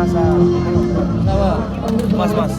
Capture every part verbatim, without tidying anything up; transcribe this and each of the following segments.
Mas, mas.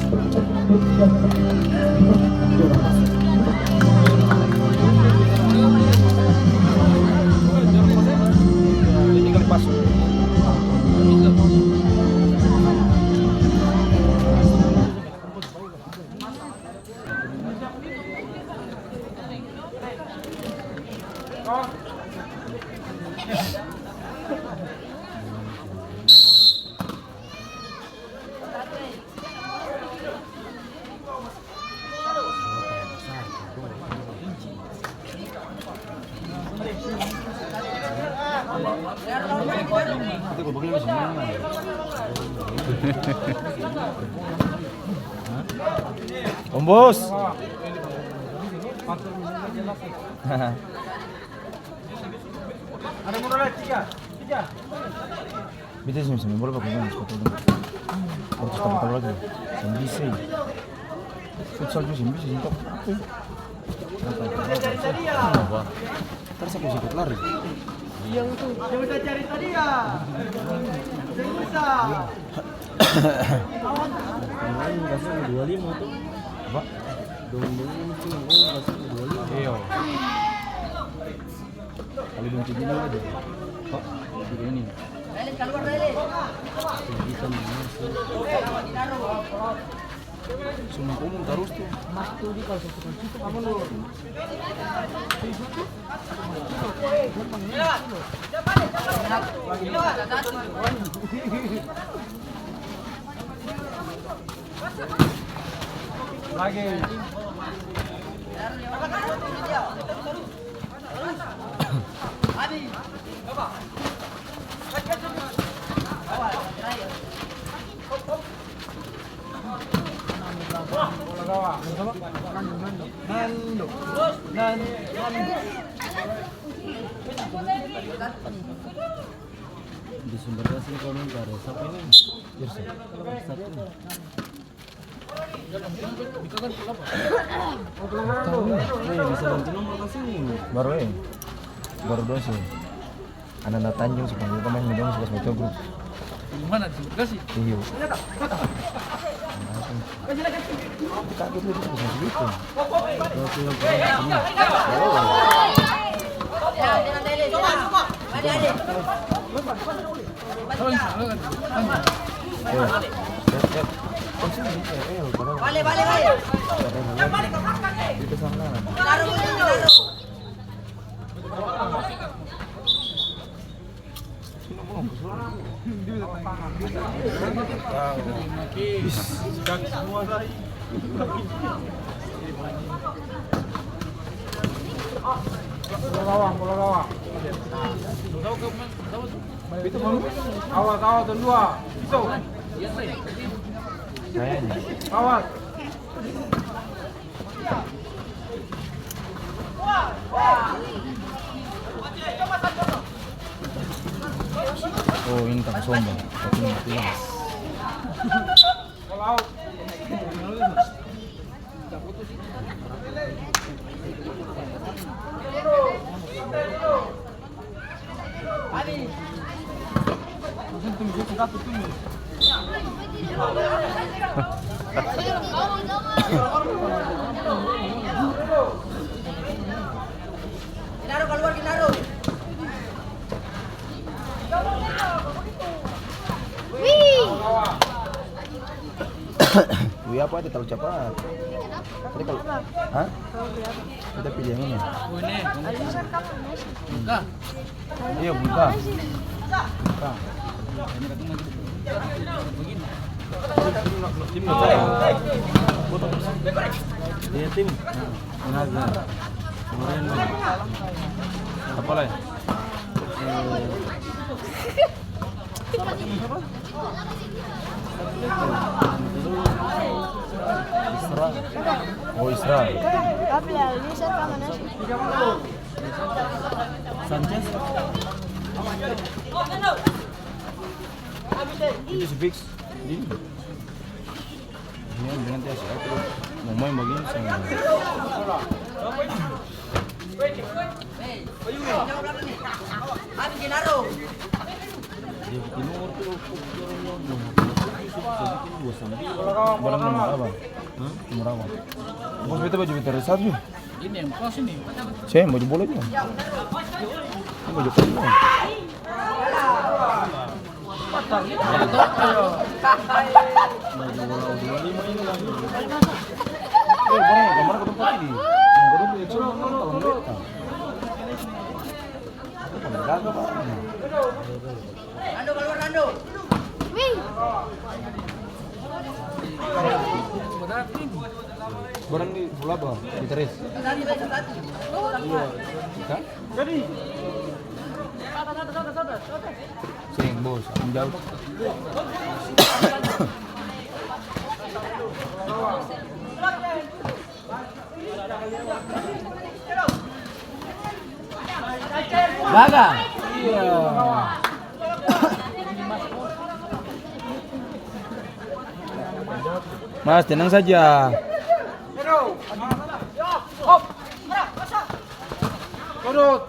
Om Bos. Ada modal tiga, tiga. Beta seng, seng bola pake ini, sepatu dong. Harus tabu-tabu lagi. Seng bisa. Futsal juga seng bisa, seng tahu apa. Apa? Tar sa kong sikat lari. Yang itu, yang udah cari tadi ya. Seng bisa. Kemarin kasih dua lima tuh. Apa? Dong, dong, itu, oh, kasih dua lima. Iya. Kali dong cedini aja. Hah? Cedini. Cuma umum tarus tuh. Lagi. Di Sumber Gas ini kau minta ada siapa ini? Irsa. Irsa tuh. Tahu, eh, bisa ganti nomor ka sini. Baru, eh. Baru dua sih. Anak-anak Tanjung sih, panggil teman, dong suka sama grup. Di mana? Di Bekasi? Iya. Kaget lu, dia bisa segitu. Oke, oke, oke. Oh. Bale, bale, bale. Taruh, taruh. Bola gawang, bola gawang. Awas, awas, dong dua. Itu. Awas. Oh, ini tang sombong. Tapi mati lah. Wih, apa ada terlalu cepat? Tadi kalau, hah? Kita pilih yang ini. Iya, buka. Buka. Dia tim. Naga. Moreno. Apa lagi? Eh. Isra. Oh, Isra. Sanchez. Itu si Fix. Ini. Ini dengan dia siapa? Mau main begini sama. Dia bikin nomor tuh. Barang nomor apa? Hah? Nomor apa? Bos, beta baju beta satu. Ini yang kos ini. Saya baju bola juga. Ini baju bola. Eh, barang yang kemarin katong pake di, yang katong punya cuma, kalau mereka. Wih. Barang di bola apa? Di teres. Iya. Hah? Seng, bos, akang jauh. Gagal. Iya. Mas, tenang saja. Turun.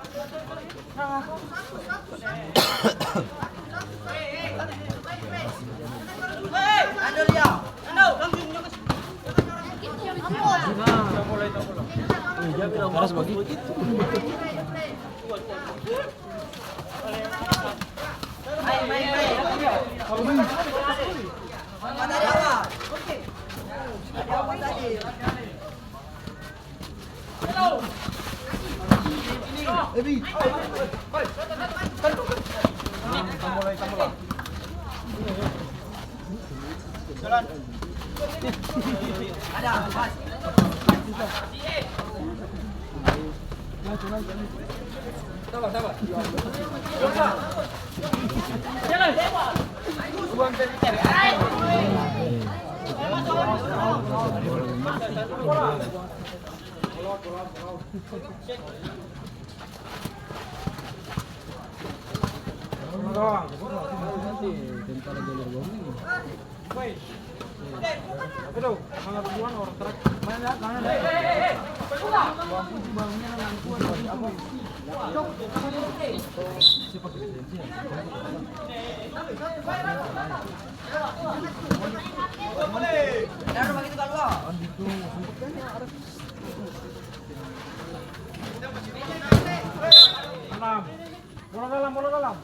Bola dalam, bola dalam.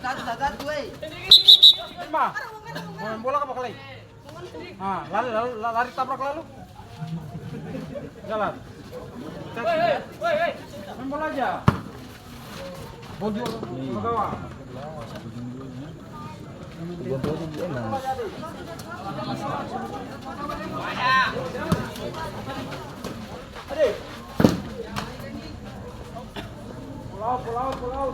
Satu, satu, satu, eh. Terima. Main bola apa kali? Ah, lari, lari, la-, lari tabrak lalu. Jalan. Main bola aja. Bojol, sama gawang. Pulau, pulau, pulau.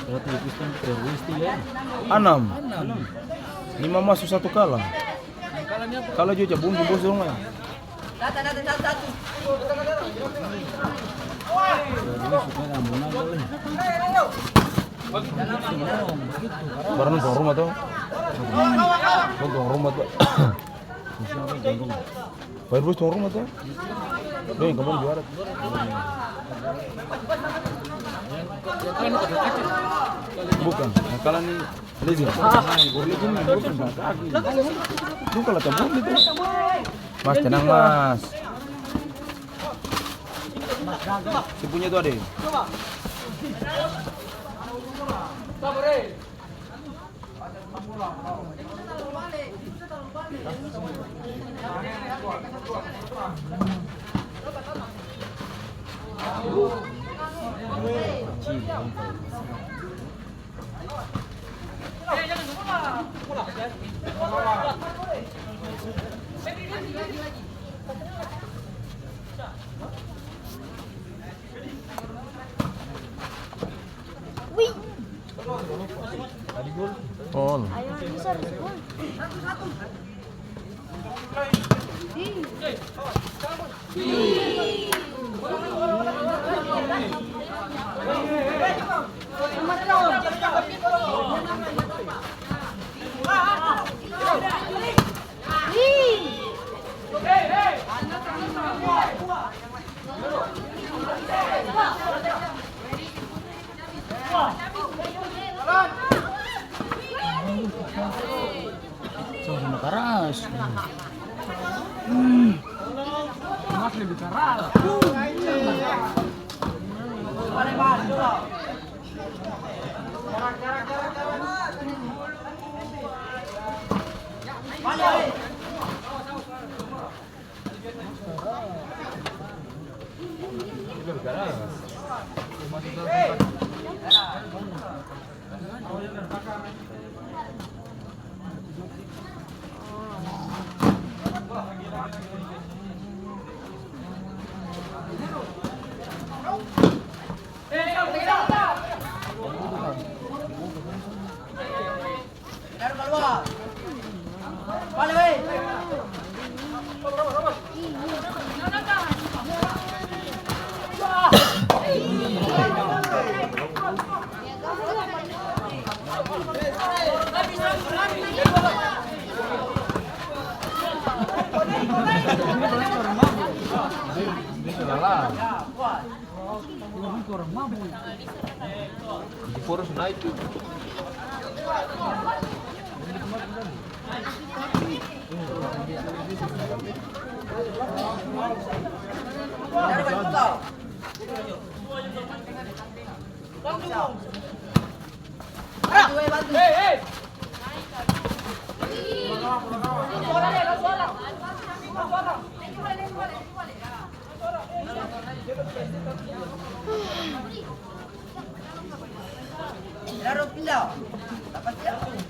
Berarti itu kan teroris tuh ya? Anam. Anam. Lima masuk, satu kalah. Kalah jua cabun di bos dong, eh. Barang tuang rumah to. Barang tuang rumah to. Baru bos tuang rumah to. Dong yang kemarin juara. Bukan, yang kalah ni. Lezin. Lezin, bukan. Bukan lah, cabut itu. Mas, tenang, Mas. Si punya tu ada. Gol. Sama-sama karas. Hmm. Mas lebih karas. Capat ya, capat ya.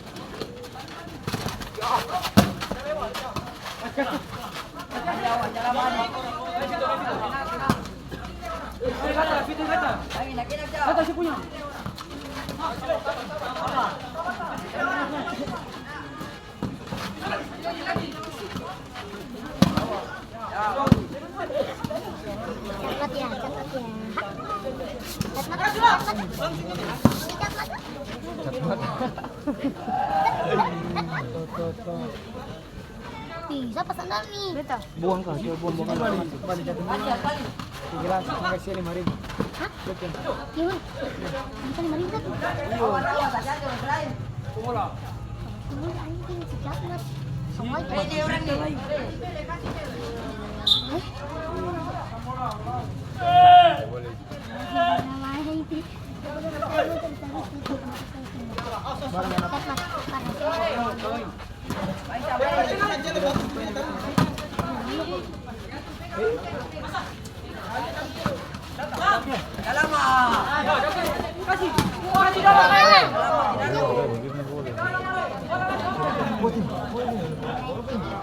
Capat, capat. Ini capat. Tuh, tuh, tuh. Ih, sapa sandal ni? Beta. Buang ka, coba buang, buang. Bali, bali, jatuh. Tiga belas, makasih lima ribu. Hah? Betul. Iya, Bang. Bisa lima ribu kan? Iya. Iya, anjing, si Jafar. Sama aja. Eh, dia orang ni. Hah? Boleh.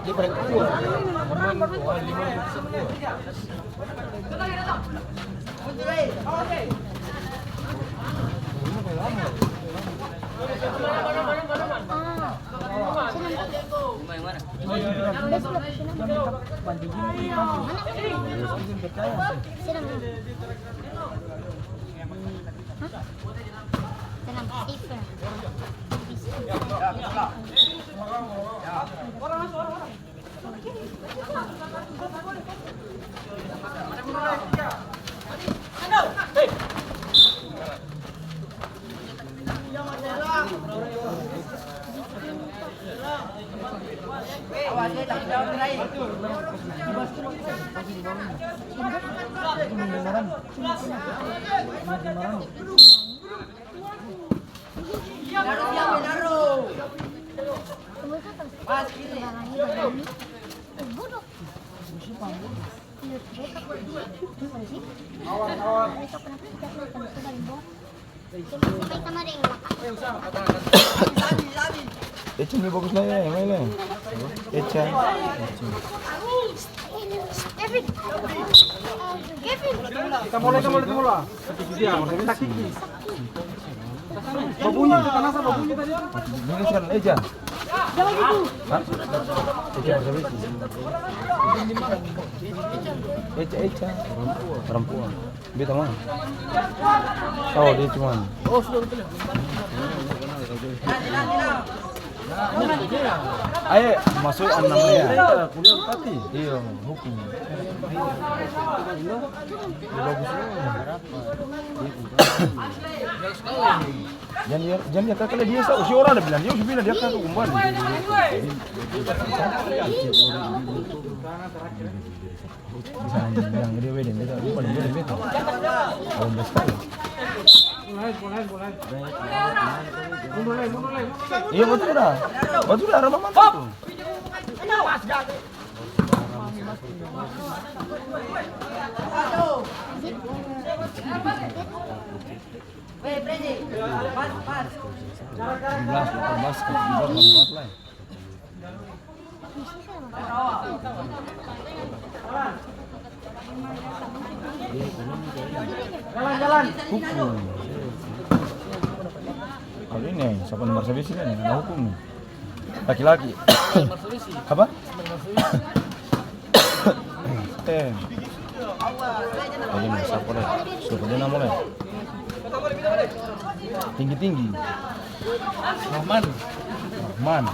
Jafar. Eca ni bagus lai, lai, lai. Eca. Kevin. Kevin. Kita mulai, kita mulai, kita mulai. Kita kikis. Babunyi, tanasa babunyi tadi. Ini sekarang Eca. Hah? Eca, Eca. Eca, Eca. Perempuan. Beta mah. Oh, dia cuman. Oh, sudah, sudah. Ae, maso anam lea. Iya, kuliah Bupati. Iya, hukum. Bagus. Jang lia, jang lia kaka lia dia sa, usi orang ada bilang, dia usi bilang dia kaka kumbali. Bisa bilang dia wedding, dia bilang, "Ini paling wedding beta." Delapan belas kali. Iya, batul dah. Batul dah, ramah mantap tuh. Tujuh belas, delapan belas, tujuh belas, delapan belas lah. Hukum. Kalo ini, sapa nomor sabisi kan, ada hukum nih. Laki-laki. Apa? Eh. Ini nih, sapa lai? Sapa dia nama lai? Tinggi-tinggi. Rahman. Rahman.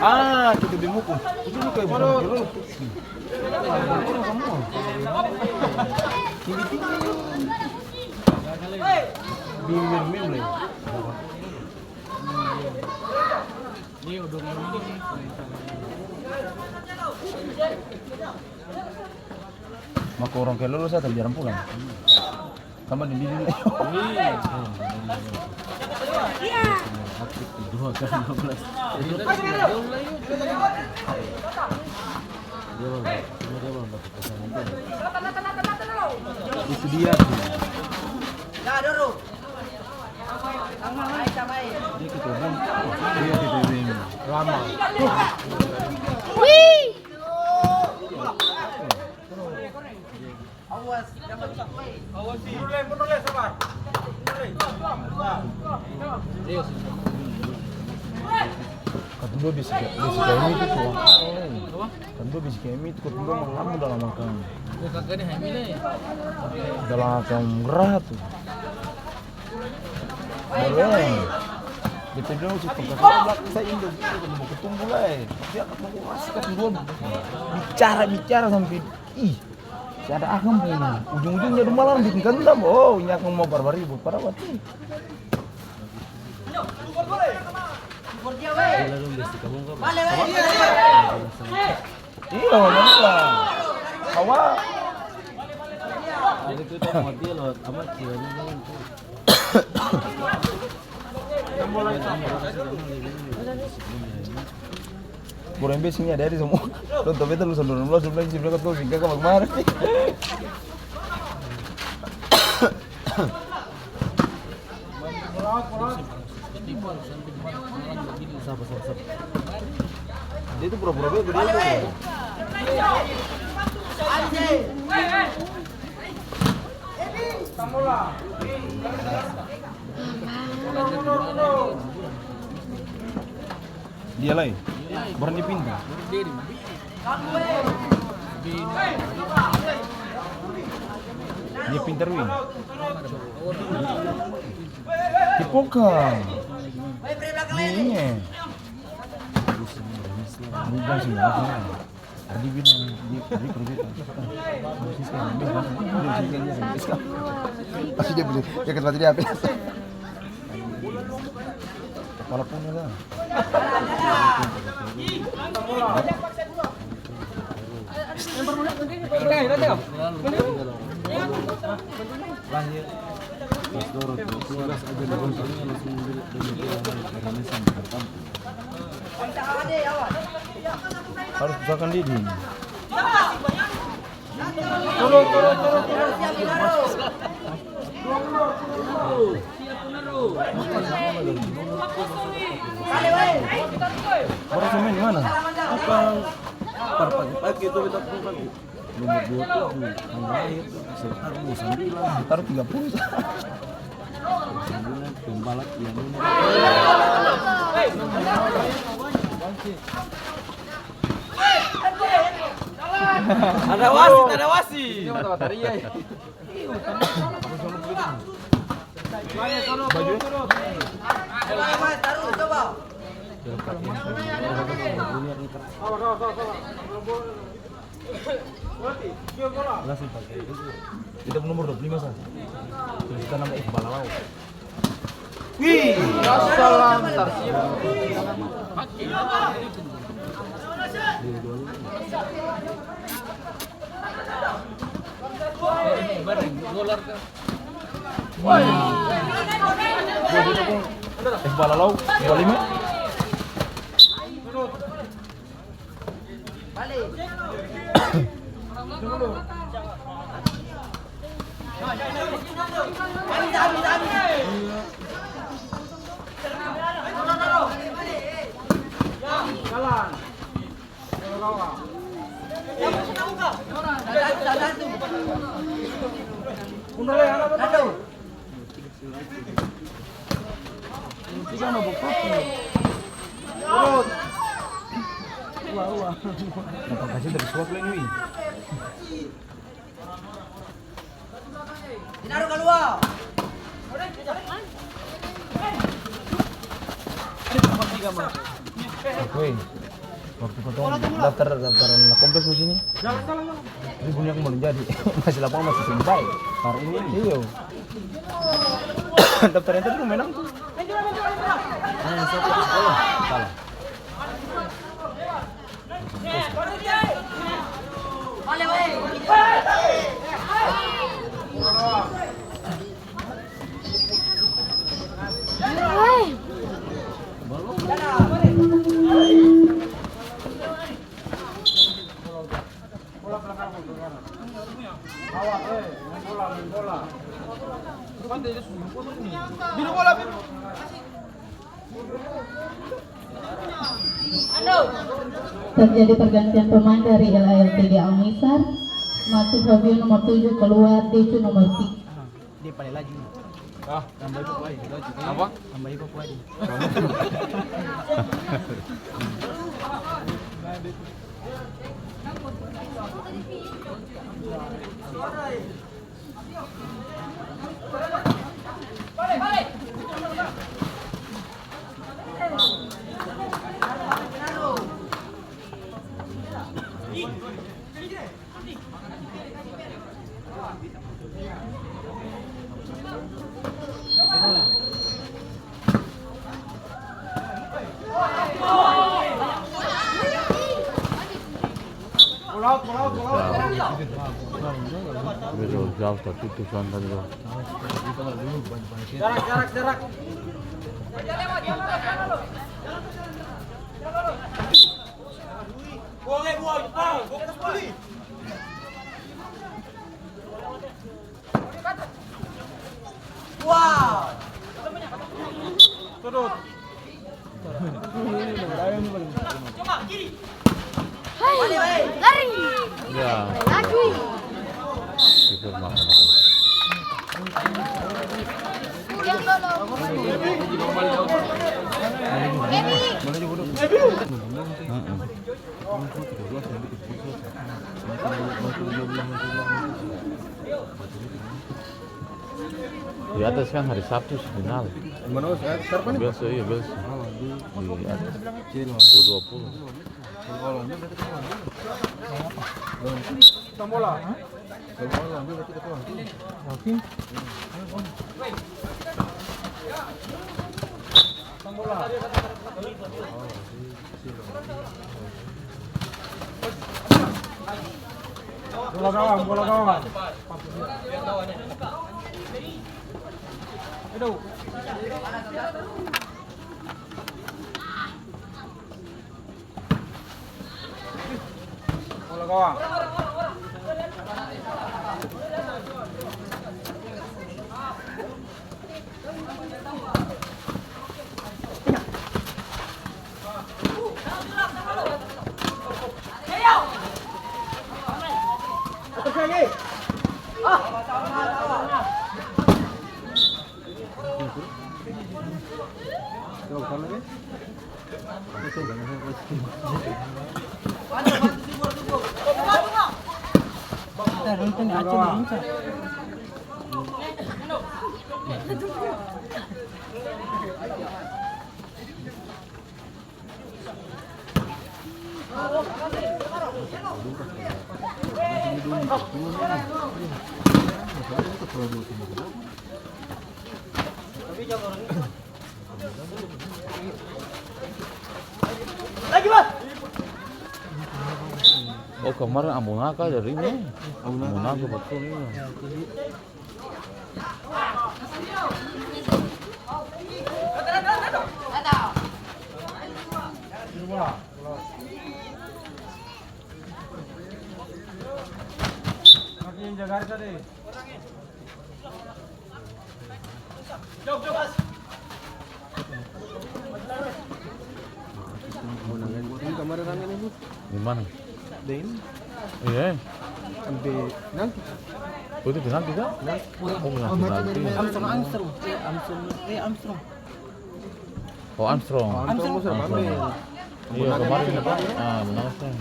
Ah, kita di muku. Itu juga yang bukan kilo. Tinggi-tinggi. Bibir meme. Maka orang kayak lolo sa tapi jarang pulang. Tambah di diri. Iya. Dua kali lima belas. Dia belum, cuma dia belum dapat pesan itu. Itu dia tuh. Dia ketua bem. Dia ketua bem. Lama. Wih. Katong dua bisi, bisi kaya ini tuh, katong dua bisi kaya ini tuh, katong dua malamu dalam akang. Dalam akang gerah tuh. Baru, eh, beta bilang, "Su, tong kaka balakang sa indo, katong mo baku tumbu lai." Dia katong rasa katong dua bicara, bicara sampe, ih. Seng ada akang pung ujung-ujungnya, dong malam biking kandang, oh, ini akang mo baribut, padahal waktu iya, mana bilang. Hawa. Ada tuh, tau mati lo, amat sih, ini kan. Borang bes ini ada di semua. Dong tahu beta lulusan dua ribu enam belas, dong bilang, "Sini, bilang, katong bikin kaka bagemar." Sapa, sapa, sapa? Dia itu pura-pura bego, dia itu. Dia lai, barang dia pintar. Dia pintar, weh. Di pokang. Di ini. Di jam sembilan. Tadi bilang, di, tadi kerja kan. Pasti dia beli, dia kata dia apa? Kepala punya lah. Lahir. Pas dorong, sudah aja dorong, langsung bilang, dia bilang, "Karena saya bukan kampung." Harus usahakan diri. Baru main di mana? Apa? Par pagi-pagi itu kita pun kan. Nomor dua tujuh, yang lahir tuh, sekitar dua sembilan. Sekitar tiga puluh. Dua sembilan, pembalap yang ini. Ada wasit, ada wasit. Ini mata-mata ria, ya. Baju ya? Langsung pakai itu. Kita nomor dua puluh lima sa. Terus kita nama Iqbal Alau. Wih, salam tarsiap. Woi. Eh, balalau, dua lima. Jalan. Oke. Waktu katong daftar, daftar anak kompleks di sini. Ini punya aku belum jadi. Masih lapangan masih sempit. Baru ini. Iyo. Daftar yang tadi menang tuh. Salah. Terjadi pergantian pemain dari L A L T D Al Misar, masuk Fabio nomor tujuh, keluar Decu nomor tiga. Dia paling laju. Ah. Tambah itu kuat, laju. Apa? Tambah itu kuat. Betul, jauh tertutup sana tadi, bro. Jarak, jarak, jarak. Wow. Sudut. Hai, lari. Ya. Lagi. Itu mah. Yang dulu. Baby. Heeh. Di atas kan hari Sabtu sih final. Di mana, Mas? Biasa, iya, biasa. Di atas. U dua puluh. Bola gawang, bola gawang. Aduh. Bola gawang. Oh, kemarin Ambonaka dari ini. Ambonaka. Ambonaka betul, iya. Ini kamar rame nih, Bu. Di mana? Deng. Iya. Sampai nanti. Oh, itu penalti kah? Nanti. Oh, penalti. Armstrong, Armstrong. Eh, Armstrong. Eh, Armstrong. Oh, Armstrong. Armstrong. Armstrong. Iya, kemarin. Ah, benar, Armstrong.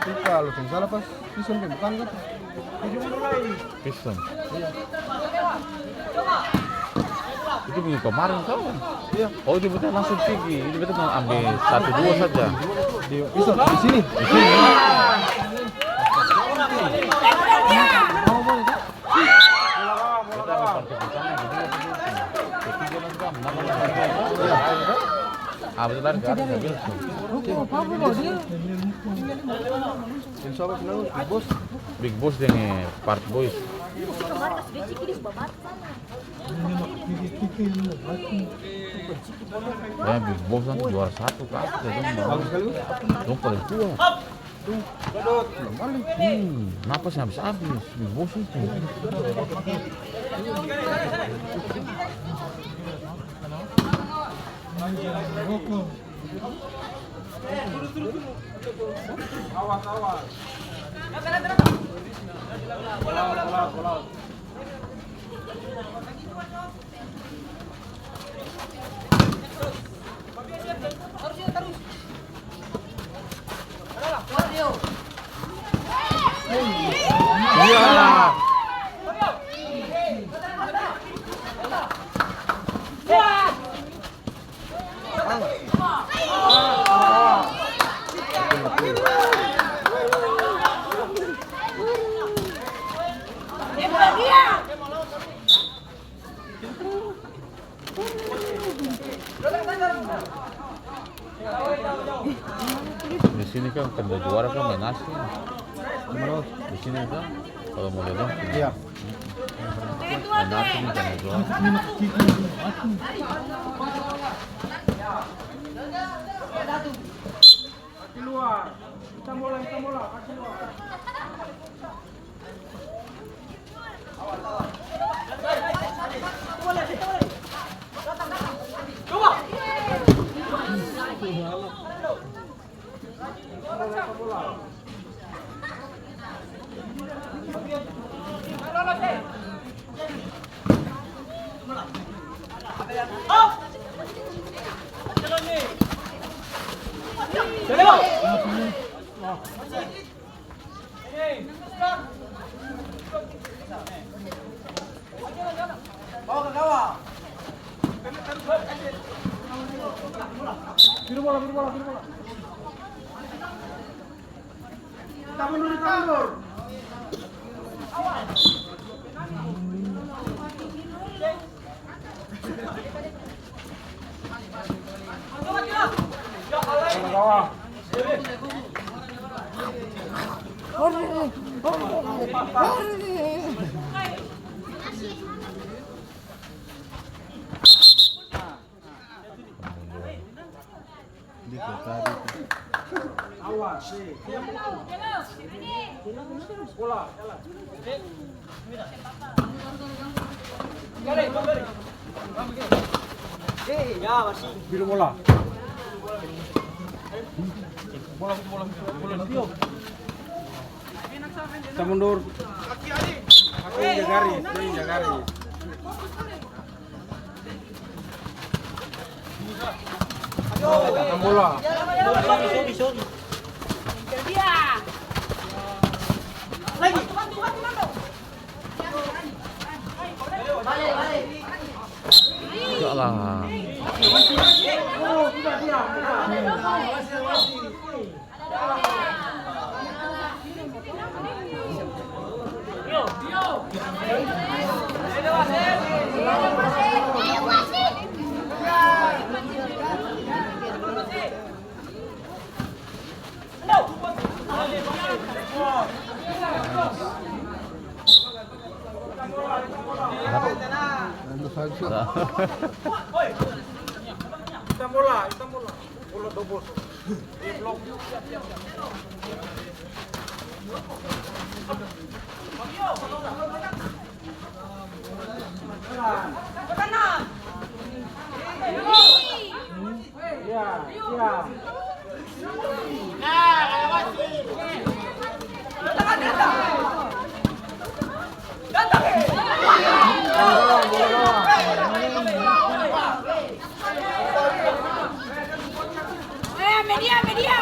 Itu kalau seng salah pas Pison, bukan kan? Pison. Iya. Itu minggu kemarin, kau? Iya. Oh, itu beta langsung pigi. Itu beta mau ambil satu dua saja. Di, itu, di sini. Di sini. Beta ambil partai pertama, kedua, ketiga, ketiga, enam, enam, enam. Ah, beta lari ke atas, ambil. Insya Allah, kenal, Big Boss. Big Boss deng, eh, Park Boys. Ya, Big Boss kan juara satu, Kak. Dong paling kuat. Hmm, napas habis-habis. Big Boss itu. Di sini kan kanda juara kan main asing. Di sini kan kalau mau lihat, iya. Main asing kan kanda juara. Kaki luar. Hitam bola, hitam bola. Kaki luar. Biru bola, biru bola, biru bola. Kita mundur, kita mundur. Biru bola. Bola, bola, bola. Kita mundur. Ini jaga garis, ini jaga garis. Angkat bola. Sorry, sorry, sorry. Eh, media, media.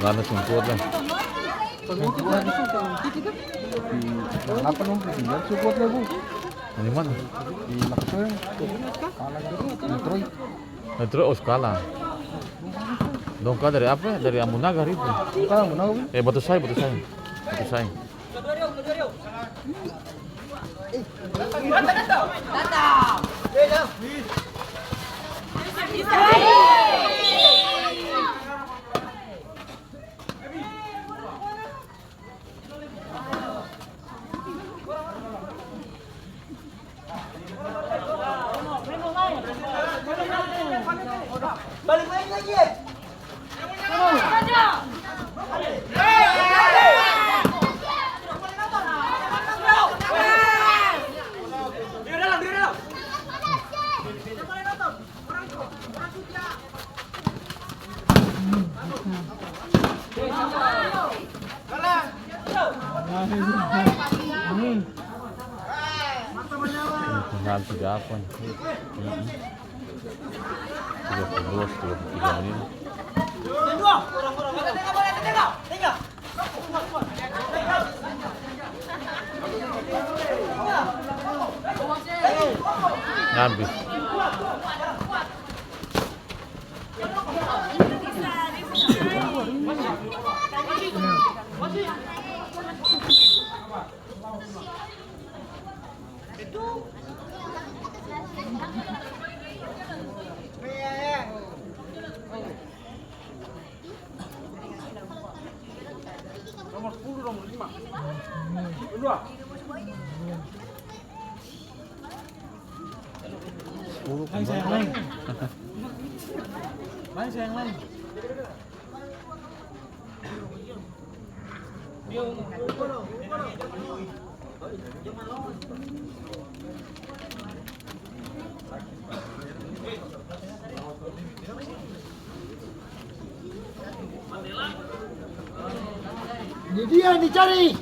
Mana sungkut lah. Di delapan dong, di sembilan sungkut lah, Bu. Di mana? Di Laksoyang. Kalah gitu. Detroit. Metro, oh, skala. Dong ka dari apa? Dari Amunagar itu. Bukan Amunagar, Bu. Eh, Batusai, Batusai. Batusai. Tinggal tiga apa nih? Mm-mm. Tiga puluh dua, tiga puluh tiga menit. Habis. Nomor sepuluh, nomor lima. Dua. Lain, sayang, lain. Lain, sayang, lain. Ni dia ni cari.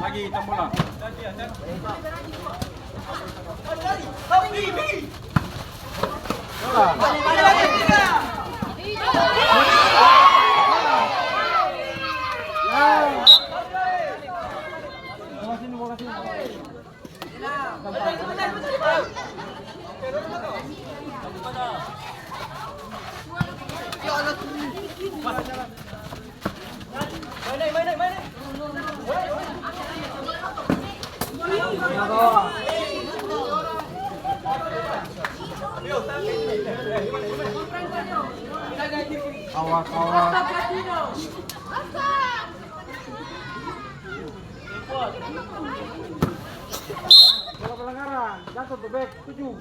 Lagi, tambah lah. Awas, awas. Bola pelanggaran, jatuh tu, bek, tujuh.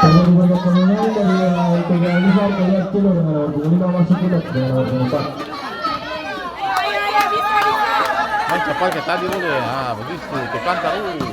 Kalau di babak komunal dari, eh, L P G A Lima, kalian turun dengan nomor punggung lima, masuk bulat dengan nomor punggung empat. Main cepat ke tadi boleh. Ah, begitu. Tekan terus.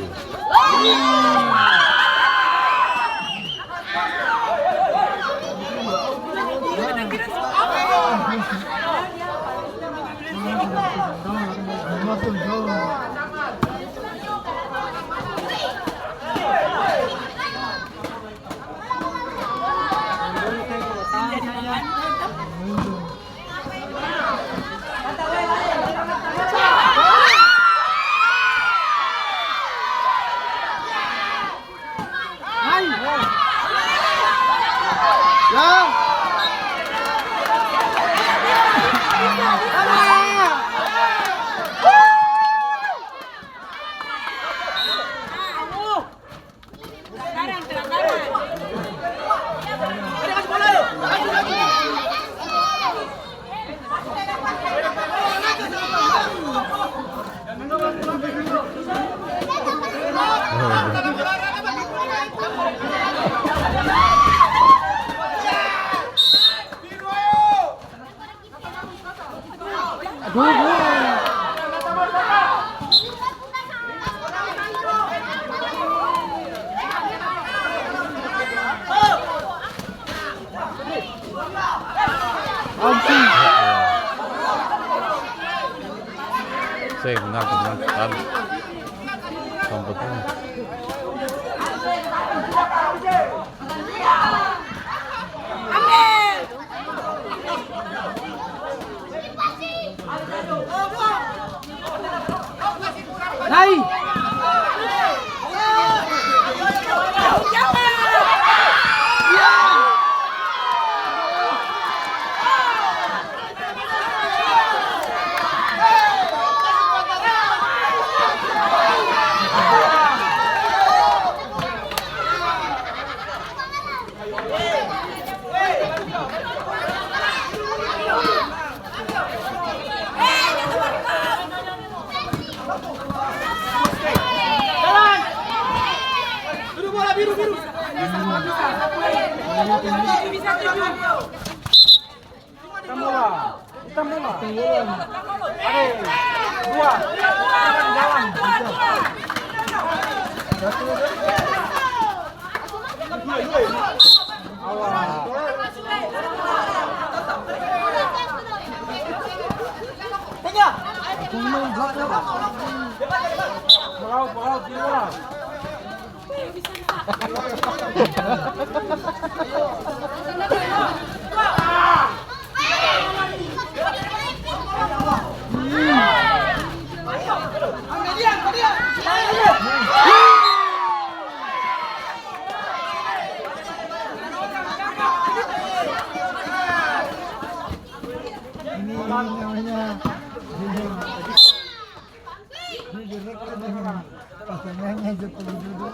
Saya menang, menang sekali. Sampai pun. Hai. Hitam bola, hitam bola. Ada dua. Dalam. Ini namanya. Ini direkam ini. Pasangannya Joko Widodo.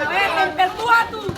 Eh, tempel tua tuh.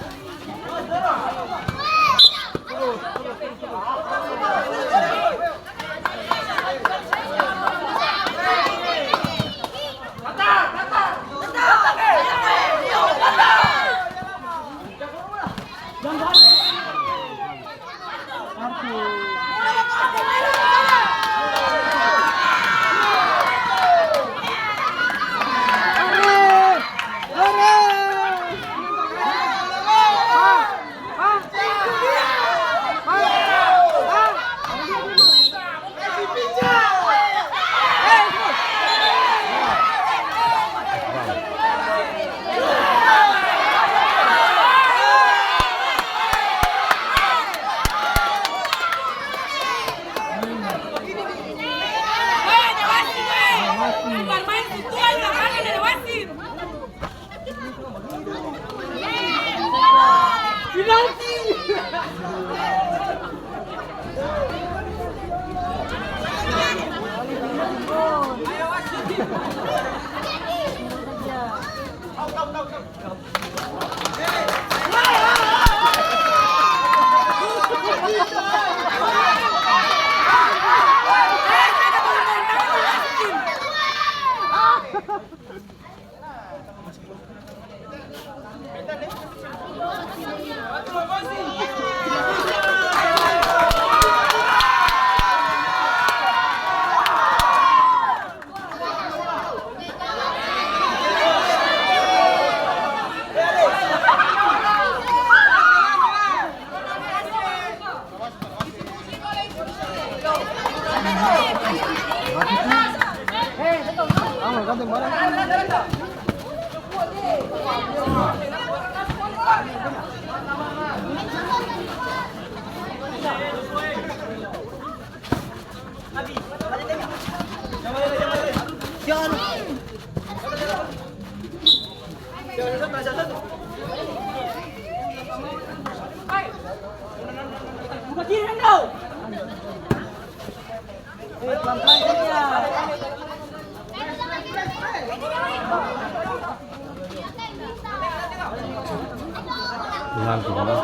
Tenang, tenang.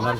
Tenang.